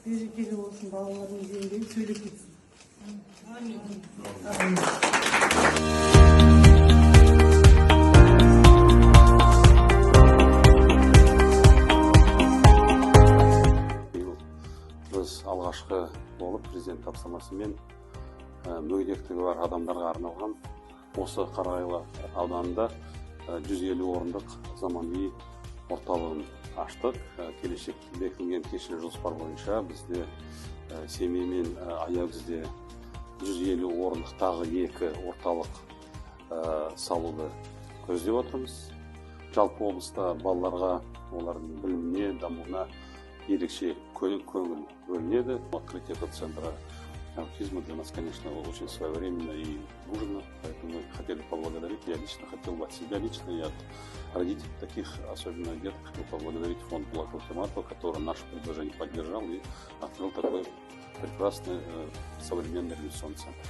Берекелі болсын, балаларыңыз еңбегі сөйлеп кетсін. Әмин. Биыл біз алғашқы болып президент тапсырмасымен мүгедектігі бар адамдарға арналған осы Қарағайлы ауданында 150 орындық заманауи орталығын аштық. Келешек бекітілген кешенді жоспар бойынша бізде Семей мен Аягөзде 150 орындық тағы екі орталық салуды көздеп отырмыз. Жалпы облыста балаларға, олардың біліміне, дамуына ерекше көңіл бөлінеді. Открытие этого центра аутизма для нас, конечно, очень своевременно и нужно, поэтому мы хотели поблагодарить, я лично хотел бы от себя лично и от родителей таких, особенно деток, хотел поблагодарить фонд Булата Утематова, который наше предложение поддержал и открыл такой прекрасный современный реабилитационный центр.